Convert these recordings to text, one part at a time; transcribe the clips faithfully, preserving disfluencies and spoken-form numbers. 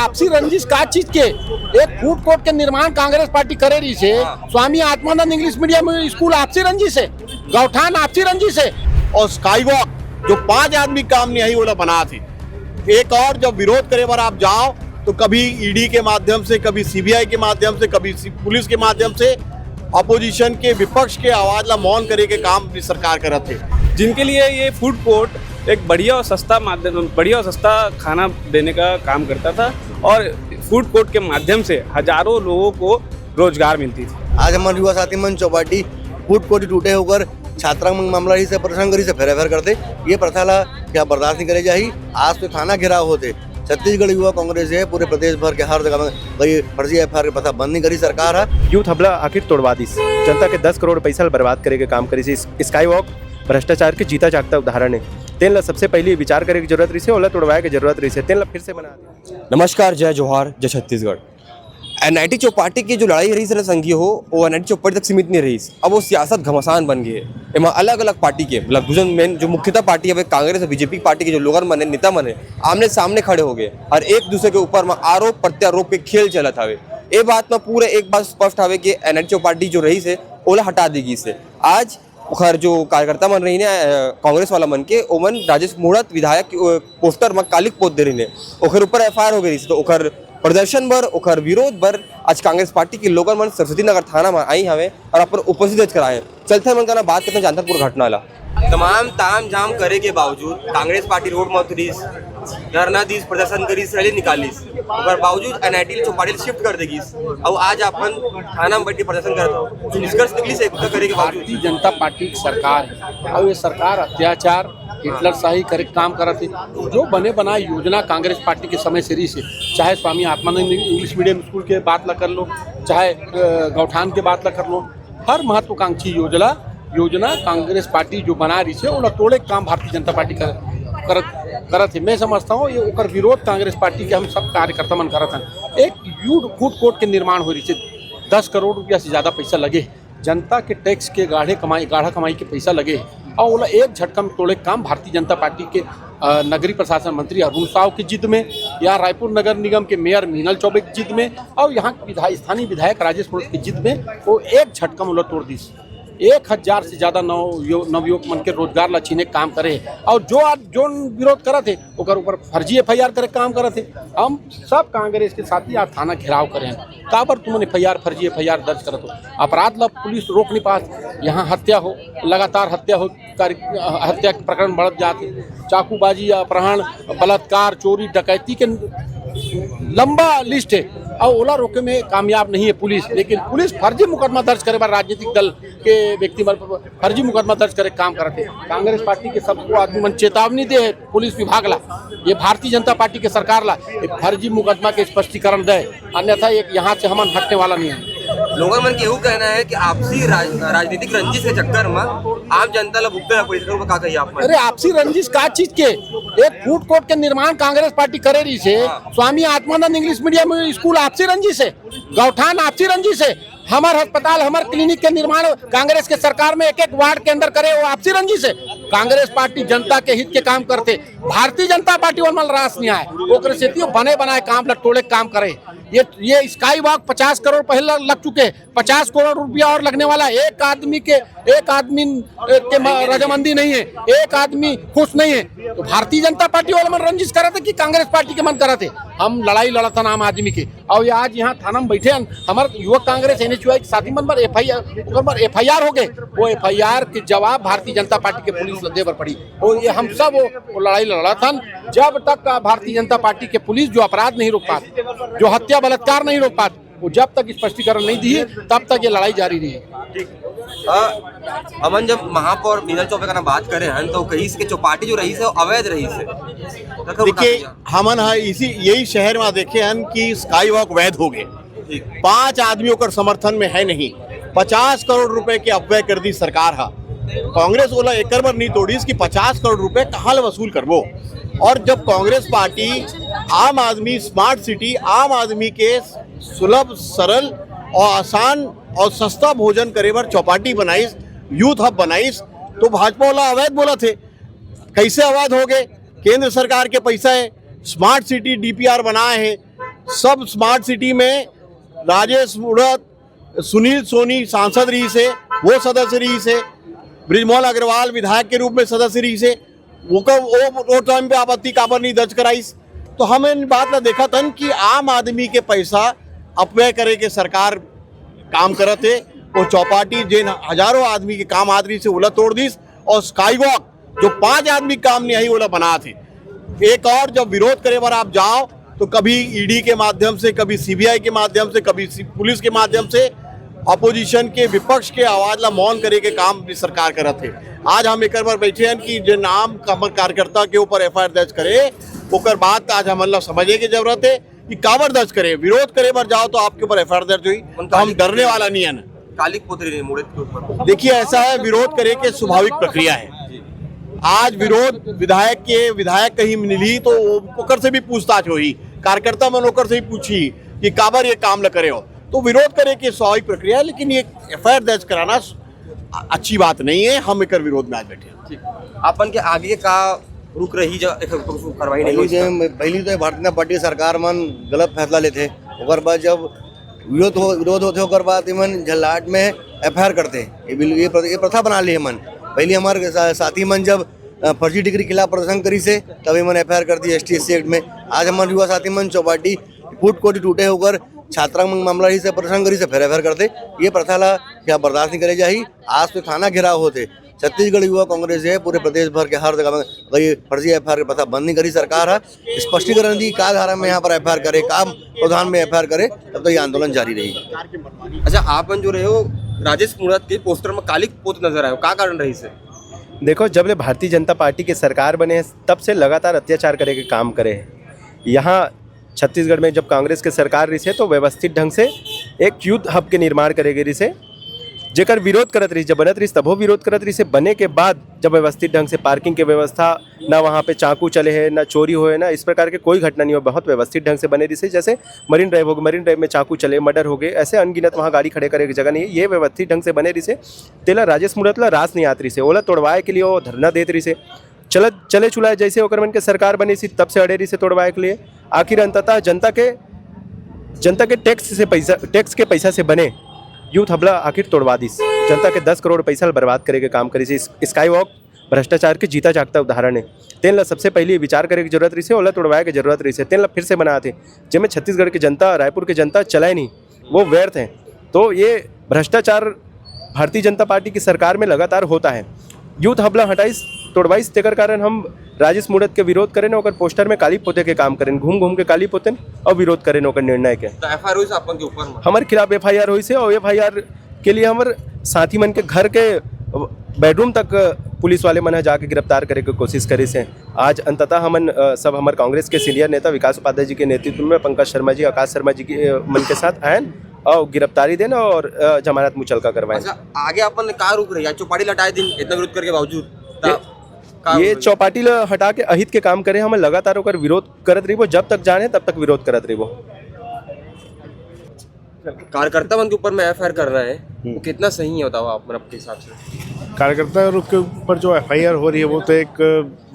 आपसी रंजिश का चीज के? एक फूड कोर्ट के निर्माण कांग्रेस पार्टी करे रहिस हे। Swami Atmanand English medium school आपसी रंजिश हे, गौठान आपसी रंजिश हे। और स्काई वॉक जो पांच आदमी काम नहीं आई, ओला बना थे। एक और जब विरोध करे बर आप जाओ तो कभी ईडी के माध्यम से, कभी सीबीआई के माध्यम से, कभी सी-, पुलिस के माध्यम से अपोजिशन के, विपक्ष के आवाज ला मौन करे के काम भी सरकार करत हे। जिनके लिए ये फूड कोर्ट एक बढ़िया और सस्ता माध्यम, बढ़िया और सस्ता खाना देने का काम करता था और फूड कोर्ट के माध्यम से हजारों लोगों को रोजगार मिलती थी। आज हमर युवा साथी मन चौपाटी फूड कोर्ट टूटे होकर छात्रा मन मामला ही से परेशान करी से फेर फेर करते, ये प्रथा ला क्या बर्दाश्त नहीं करे जाही। आज तो थाना घेराव होते। छत्तीसगढ़ युवा कांग्रेस है, पूरे प्रदेश भर के हर जगह में कई फर्जी एफआईआर के प्रथा बंद नहीं करी सरकार है। यूथ हबला आखिर तोड़वा दिस। जनता के दस करोड़ पैसा ल बर्बाद करे के काम करिस। स्काई वॉक भ्रष्टाचार के जीता जागता उदाहरण है। तेन ला सबसे पहले विचार करे के जरूरत रहिसे, ओला तोड़वाए के जरूरत रहिसे, तेन ला फिर से बना दे। नमस्कार, जय जोहार, जय छत्तीसगढ़। एनआईटी चौपाटी की जो लड़ाई रही सर संगी हो, वो एनआईटी चौपाटी तक सीमित नहीं रही। अब वो सियासत घमासान बन गई है। एमा अलग-अलग पार्टी के, मतलब, दूजन मेन जो मुख्यतः पार्टी हवे कांग्रेस और बीजेपी पार्टी के जो लोगन मन हे, नेता मन हे, आमने सामने खड़े हो गए और एक दूसरे के ऊपर में आरोप प्रत्यारोप के खेल चलत हवे। ए बात में पूरे एक बात स्पष्ट हवे कि एनआईटी चौपाटी जो रही से, ओला हटा दी गई से। आज ओखर जो कार्यकर्ता मन रहिन हे, अ, कांग्रेस वाला मन के, ओमन राजेश मूणत विधायक के, अ, पोस्टर म काली पोत दे रहिन हे, ओखर ऊपर एफआईआर हो गई रहिस, तो ओखर प्रदर्शन बर, ओखर विरोध बर आज कांग्रेस पार्टी के लोगन मन सरस्वती नगर थाना म आई हवे और अपन उपस्थिति दर्ज कराए। चलते हमन कना बात करते जानथन पूरा घटना ला। तमाम ताम झाम करे के बावजूद कांग्रेस पार्टी रोड म उतरिस, धरना दिस, प्रदर्शन करिस, रैली निकालिस, ओकर बावजूद एनआईटी चौपाटी शिफ्ट कर दे गिस। अउ आज अपन थाना में बैठ के प्रदर्शन करत हो, कुछ निष्कर्ष निकलिस एकता करे के बावजूद? भारतीय जनता पार्टी की सरकार है, अउ ये सरकार अत्याचार, हिटलर शाही करे के काम करत है। जो बने बनाए योजना कांग्रेस पार्टी के समय से रहिस हे, चाहे Swami Atmanand English medium school के बात ला कर लो, चाहे, अ, गौठान के बात ला कर लो, हर महत्वाकांक्षी योजना, योजना कांग्रेस पार्टी जो बना रहिस हे, ओला तोड़े के काम भारतीय जनता पार्टी कर, करत, करत हे। मैं समझता हूँ, ये ओकर विरोध कांग्रेस पार्टी के हम सब कार्यकर्ता मन करत हन। एक यूड फूड कोर्ट के निर्माण हो रहिस हे, दस करोड़ रुपया से ज्यादा पैसा लगे हे। जनता के टैक्स के गाढ़े कमाई, गाढ़ा कमाई के पैसा लगे हे, अउ ओला एक झटका में तोड़े के काम भारतीय जनता पार्टी के, अ, नगरीय प्रशासन मंत्री अरुण साव के जिद में या रायपुर नगर निगम के मेयर मीनल चौबे के जिद में, अउ यहाँ के विधायक, स्थानीय विधायक राजेश मूणत के जिद में वो एक झटका में ओला तोड़ दिस। एक हजार से ज्यादा नव यो-, नवयुवक मन के रोजगार ला छीने के काम करे हे। अउ जो आज जोन विरोध करत हे, ओकर ऊपर फर्जी एफआईआर करे के काम करत हे। हम सब कांग्रेस के साथी आज थाना घेराव करे हन। काबर तुमन एफआईआर, फर्जी एफआईआर दर्ज करत हो? अपराध ला पुलिस रोक नहीं पात। यहाँ हत्या हो, लगातार हत्या हो, कार-, हत्या के प्रकरण बढ़त जात हे। चाकूबाजी, अपहरण, बलात्कार, चोरी, डकैती के लंबा लिस्ट हे, अउ ओला रोके में कामयाब नहीं हे पुलिस। लेकिन पुलिस फर्जी मुकदमा दर्ज करे बर राजनीतिक दल के व्यक्ति मन पर फर्जी मुकदमा दर्ज करे के काम करत हे। कांग्रेस पार्टी के सबको आदमी मन चेतावनी दे हे पुलिस विभाग ला, ये भारतीय जनता पार्टी के सरकार ला, ये फर्जी मुकदमा के स्पष्टीकरण दे, अन्यथा एक यहाँ से हमन हटने वाला नहीं है। लोगन मन के एहू कहना है कि आपसी राज-, राजनीतिक रंजिश के चक्कर में आम जनता ला भुगते ला पड़ी, का कही आप मन? अरे, आपसी रंजिश का चीज के? एक फूड कोर्ट के निर्माण कांग्रेस पार्टी करे रहिस हे, Swami Atmanand English medium school आपसी रंजिश हे, गौठान आपसी रंजिश हे, हमर अस्पताल, हमर क्लिनिक के निर्माण कांग्रेस के सरकार में एक एक वार्ड के अंदर करे, वो आपसी रंजिश हे। कांग्रेस पार्टी जनता के हित के काम करथे, भारतीय जनता पार्टी ओमन ला रास नहीं आए, ओकरे सेती वो बने बनाए काम ला तोड़े के काम करे। ये, ये स्काई वॉक पचास करोड़ पहले लग चुके, पचास करोड़ रुपया और लगने वाला है। एक आदमी के, एक आदमी, ए, के म-, रजामंदी नहीं है, एक आदमी खुश नहीं है, तो भारतीय जनता पार्टी वाला मन रंजिश करत हे कि कांग्रेस पार्टी के मन करत हे? हम लड़ाई लड़त हन आम आदमी के, अउ ये आज यहाँ थाना में बैठे हन, हमर युवक कांग्रेस एनएसयूआई के साथी मन बर एफआईआर, ओकर बर एफआईआर हो गए, वो एफआईआर के जवाब भारतीय जनता पार्टी के पुलिस ला दे बर पड़ी। और ये हम सब वो, वो लड़ाई लड़त हन, जब तक का भारतीय जनता पार्टी के पुलिस जो अपराध नहीं रोक पात, जो हत्या बलात्कार नहीं रोक पात, वो जब तक स्पष्टीकरण नहीं दी, तब तक ये लड़ाई जारी रही। ठीक। अ, हमन जब महापौर मीनल चौबे का ना बात करे हन, तो कहिस के चौपाटी जो रहिस हे, वो अवैध रहिस हे। देखिए, हमन ह इसी, यही शहर में देखे हन कि स्काई वॉक वैध हो गए। ठीक। पांच आदमी ओकर समर्थन में है नहीं। पचास करोड़ रुपए के अपव्यय कर दी सरकार हा। कांग्रेस ओला एकर बर नहीं तोड़ीस कि पचास करोड़ रुपए कहाँ ले वसूल करबो। और जब कांग्रेस पार्टी, आम आदमी, स्मार्ट सिटी, आम आदमी के सुलभ, सरल और आसान और सस्ता भोजन करे बर चौपाटी बनाइस, यूथ हब बनाइस, तो भाजपा वाला अवैध बोलत हे। कैसे अवैध हो गए? केंद्र सरकार के पैसा है, स्मार्ट सिटी डीपीआर बनाए हैं, सब स्मार्ट सिटी में राजेश मूणत, सुनील सोनी सांसद रहिस हे, वो सदस्य रहिस हे, बृजमोहन अग्रवाल विधायक के रूप में सदस्य रहिस हे, ओकर, वो, वो टाइम पे आपत्ति काबर नहीं दर्ज कराइस? तो हम इन बात ला देखत हन कि आम आदमी के पैसा अपव्यय करे के सरकार काम करत हे। वो चौपाटी, जेन हजारों आदमी के काम आत रहिस हे, ओला तोड़ दिस, और स्काई वॉक, जो पांच आदमी काम नहीं आई, ओला बनात हे। एक और, जब विरोध करे बर आप जाओ, तो कभी ईडी के माध्यम से, कभी सीबीआई के माध्यम से, कभी सी-, पुलिस के माध्यम से अपोजिशन के, विपक्ष के आवाज ला मौन करे के काम भी सरकार करत हे। आज हम एकर बर बैठे हन कि जे नाम हमर कार्यकर्ता के ऊपर एफआईआर दर्ज करे, ओकर बाद आज हमन ला समझे के जरूरत हे कि काबर दर्ज करे। विरोध करे बर जाओ तो आपके ऊपर एफआईआर दर्ज होई, तो हम डरने वाला नहीं है ना। काली पोत रही है मूणत के ऊपर। देखिए, ऐसा है, विरोध करे के स्वाभाविक प्रक्रिया है। आज विरोध विधायक के, विधायक कहीं मिली तो वो, ओकर से भी पूछताछ होही, कार्यकर्ता मन ओकर से ही पूछी कि काबर ये काम ल करे हो। तो विरोध करे के स्वाभाविक प्रक्रिया है, लेकिन ये एफआईआर दर्ज कराना अच्छी बात नहीं है। हम एकर विरोध में आज बैठे हैं। आपन के आगे का रुख रही जब एक कार्रवाई नहीं पहली होई जो पहली तो भारतीय जनता पार्टी सरकार मन गलत फैसला लेथे, ओकर बाद जब विरोध हो विरोध होथे, ओकर बाद इमन झल्लाट में एफआईआर करथे। ये बिल ये प्र- ये प्रथा बना ली हमन। पहली हमारे सा- साथी मन जब अ, फर्जी डिग्री खिलाफ प्रदर्शन करी से, तब इमन एफआईआर कर दी एसटी एससी एक्ट में। आज हमारे युवा साथी मन चौपाटी फूड कोर्ट टूटे होकर छात्रा मन मामला ही से प्रदर्शन करी से फिर एफआईआर करथे। ये प्रथा ला क्या बर्दाश्त नहीं करे जाही। आज तो थाना घेराव होथे। छत्तीसगढ़ युवा कांग्रेस है, पूरे प्रदेश भर के हर जगह में अगर ये फर्जी एफआईआर की प्रथा बंद नहीं करी सरकार है, स्पष्टीकरण दी का धारा में यहाँ पर एफआईआर करे, का प्रावधान में एफआईआर करे, तब तो ये आंदोलन जारी रही। अच्छा, आप मन जो रहे हो राजेश मूणत के पोस्टर में काली पोत नजर आयो, का कारण रही से? देखो, जब ले भारतीय जनता पार्टी के सरकार बने हे, तब से लगातार अत्याचार करे के काम करे हे। यहाँ छत्तीसगढ़ में जब कांग्रेस के सरकार रहिस हे, तो व्यवस्थित ढंग से एक यूथ हब के निर्माण करे गे रहिस हे, जेकर विरोध करत रहिस, जब बनत रहिस तभो विरोध करत रहिस हे। बने के बाद जब व्यवस्थित ढंग से पार्किंग के व्यवस्था, ना वहाँ पे चाकू चले हे, ना चोरी होए, ना इस प्रकार के कोई घटना नहीं हो, बहुत व्यवस्थित ढंग से बने रहिस हे। जैसे मरीन ड्राइव हो गए, मरीन ड्राइव में चाकू चले, मर्डर हो गए, ऐसे अनगिनत वहाँ गाड़ी खड़े करे की जगह नहीं है। ये व्यवस्थित ढंग से बने रहिस हे, तेला राजेश मूणत ला रास नहीं आत रहिस हे, ओला तोड़वाए के लिए वो धरना देत रहिस हे। चलत चले चुलाए जैसे ओकर मन के सरकार बने सी, तब से अड़े रहिस हे तोड़वाए के लिए। आखिर अंततः जनता के जनता के टैक्स से पैसा, टैक्स के पैसा से बने यूथ हब ला आखिर तोड़वा दिस। जनता के दस करोड़ पैसा ला बर्बाद करे के काम करिस। स्काई वॉक भ्रष्टाचार के जीता जागता उदाहरण हे। तेन ला सबसे पहले विचार करे के जरूरत रहिस हे, ओला तोड़वाए के जरूरत रहिस हे। तेन ला फिर से बनात हे, जेमे छत्तीसगढ़ के जनता, रायपुर के जनता चलाए नहीं, वो व्यर्थ है। तो ये भ्रष्टाचार भारतीय जनता पार्टी की सरकार में लगातार होता है। यूथ हब ला हटाइस, तोड़वाइस, तेकर कारण हम राजेश मूणत के विरोध करेन, ओकर पोस्टर में काली पोते के काम करेन, घूम घूम के काली पोतेन और विरोध करेन ओकर निर्णय के। तो एफआईआर होइस आपन के ऊपर में? हमर खिलाफ एफआईआर होइस हे और एफआईआर के लिए हमर साथी मन के घर के बेडरूम तक पुलिस वाले मन ह जाके गिरफ्तार करे के कोशिश करिस हे। आज अंततः हमन, अ, सब हमर कांग्रेस के सीनियर नेता विकास उपाध्याय जी के नेतृत्व में पंकज शर्मा जी, आकाश शर्मा जी के, अ, मन के साथ आयन और गिरफ्तारी देन और, अ, जमानत मुचलका करवाएन। अच्छा, आगे आपन का रुख रही? आज चौपाटी ला हटाए दिन इतना विरोध करके बावजूद ता- का ये रुख रही? चौपाटी ला हटा के अहित के काम करे, हमन लगातार ओकर विरोध करत रहिबो, जब तक जान हे तब तक विरोध करत रहिबो। कार्यकर्ता मन के ऊपर में एफआईआर करना है, वो कितना सही है बताओ आप, मतलब, आपके हिसाब से? कार्यकर्ता के ऊपर जो एफआईआर हो रही है, वो तो एक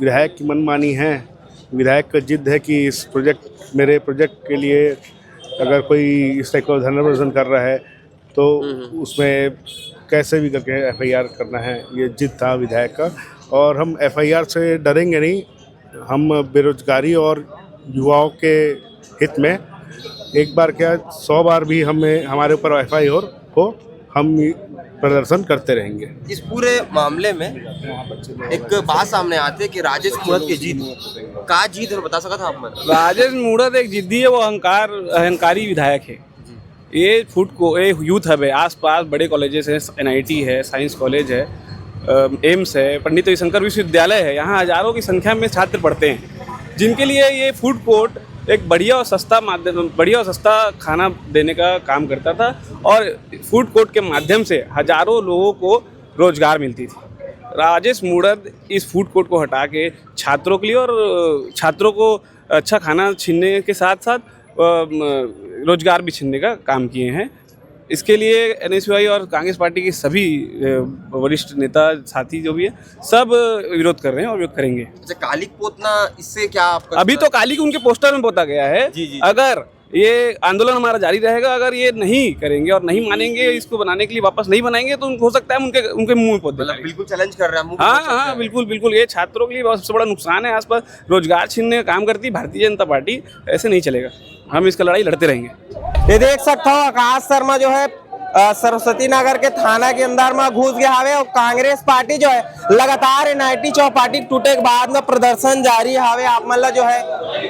विधायक की मनमानी है। विधायक का जिद है कि इस प्रोजेक्ट, मेरे प्रोजेक्ट के लिए अगर कोई इस टाइप का धरना प्रदर्शन कर रहा है, तो उसमें कैसे भी करके एफआईआर करना है, ये जिद था विधायक का। और हम एफआईआर से डरेंगे नहीं, हम बेरोजगारी और युवाओं के हित में एक बार क्या, सौ बार भी हमें, हमारे ऊपर एफआईआर हो, हम प्रदर्शन करते रहेंगे। इस पूरे मामले में एक बात सामने आती है कि राजेश मूणत के जीत का जीत है, बता सकता था आप? मतलब, राजेश मूणत एक जिद्दी है, वो अहंकार, अहंकारी विधायक है। ये फूड को ये यूथ हब है, आसपास बड़े कॉलेजेस हैं, एनआईटी है, साइंस कॉलेज है, अम, एम्स है, पंडित रविशंकर विश्वविद्यालय है, यहाँ हजारों की संख्या में छात्र पढ़ते हैं, जिनके लिए ये फूड कोर्ट एक बढ़िया और सस्ता माध्यम, बढ़िया और सस्ता खाना देने का काम करता था और फूड कोर्ट के माध्यम से हजारों लोगों को रोजगार मिलती थी। राजेश मूणत इस फूड कोर्ट को हटा के छात्रों के लिए और छात्रों को अच्छा खाना छीनने के साथ साथ, अ, म, रोजगार भी छीनने का काम किए हैं। इसके लिए एनएसयूआई और कांग्रेस पार्टी के सभी, अ, वरिष्ठ नेता साथी जो भी है, सब विरोध कर रहे हैं और विरोध करेंगे। अच्छा, काली पोतना, इससे क्या आपका अभी तो काली उनके पोस्टर में पोता गया है। जी, जी। अगर ये आंदोलन हमारा जारी रहेगा। अगर ये नहीं करेंगे और नहीं मानेंगे, इसको बनाने के लिए वापस नहीं बनाएंगे, तो उनको, हो सकता है हम उनके उनके मुंह में पौधे मतलब डालें। बिल्कुल चैलेंज कर रहे हैं, मुंह पे हाँ, पहुंच सकते हाँ, हैं। बिल्कुल, बिल्कुल। ये छात्रों के लिए बहुत सबसे बड़ा नुकसान है। आसपास रोजगार छीनने का काम करती है भारतीय जनता पार्टी। ऐसे नहीं चलेगा, हम इसका लड़ाई लड़ते रहेंगे। ये देख सकता हो, आकाश शर्मा जो है अ, सरस्वती नगर के थाना के अंदर में घुस गया हवे और कांग्रेस पार्टी जो है लगातार एनआईटी चौपाटी टूटे के बाद में प्रदर्शन जारी हवे। आप मन ला जो है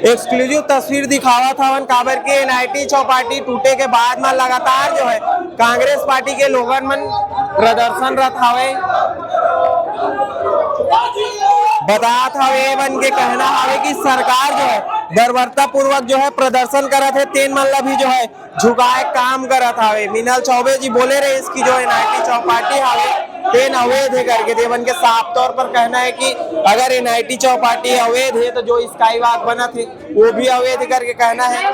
एक्सक्लूसिव तस्वीर दिखावत हवन, काबर के एनआईटी चौपाटी टूटे के बाद में लगातार जो है कांग्रेस पार्टी के लोगन मन प्रदर्शन रथ हवे। बतात हवे, ए मन के कहना हवे कि सरकार जो है बर्बरता पूर्वक जो है प्रदर्शन करत है, तेन मन ला भी जो है झुकाए काम करत हवे। मीनल चौबे जी बोले रहे कि जो एनआईटी चौपाटी हवे तेन अवैध है करके, देवन के साफ तौर पर कहना है कि अगर एनआईटी चौपाटी अवैध है तो जो स्काई वॉक बनत है वो भी अवैध करके कहना है।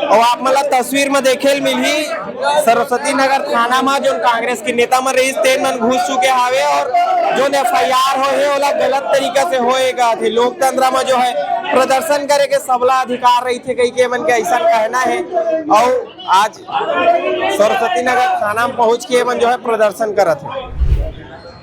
और आप मन ला तस्वीर में देखे ल मिलही सरस्वती नगर थाना में जो कांग्रेस के नेता मन रहिस तेन मन घुस चुके हवे और जो एफआईआर हो है ओला गलत तरीका से होए का थे। लोकतंत्र में जो है प्रदर्शन करे के सबला अधिकार रही थे कही के मन के ऐसा कहना है। और आज सरस्वती नगर थाना में पहुंच के मन जो है प्रदर्शन करत है।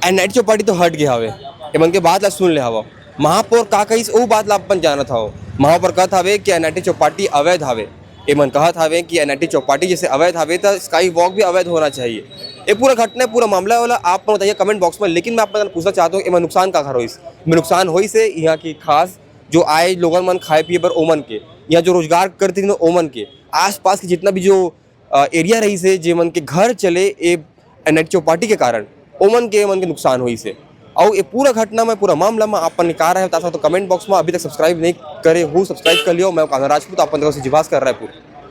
एनआईटी चौपाटी तो हट गया हवे, एमन के बात ला सुन ले हवा। महापौर का कहिस, ओ बात ला अपन जानत हव। महापौर कहत हवे कि एनआईटी चौपाटी अवैध हवे। एमन कहत हवे कि एनआईटी चौपाटी जैसे अवैध हवे, त स्काई वॉक भी अवैध होना चाहिए। ये पूरा घटना, पूरा मामला वाला आप मन बताइए कमेंट बॉक्स में। लेकिन मैं आप मन पूछना चाहता हूँ, एमन नुकसान का घर होइस? एमन नुकसान होइस है यहाँ की खास जो आए लोगन मन खाए पिए बर ओमन के, या जो रोजगार करते दिन ओमन के, आसपास के जितना भी जो एरिया रहिस है, जे मन के घर चले ए एनआईटी चौपाटी के कारण, ओमन के, मन के नुकसान होइस है। और ये पूरा घटना में, पूरा मामला में आप मन का राय बता सकते हो कमेंट बॉक्स में। अभी तक सब्सक्राइब नहीं करे हो, सब्सक्राइब कर लियो। मैं कान्हा राजपूत, आप मन से जीवास कर रायपुर।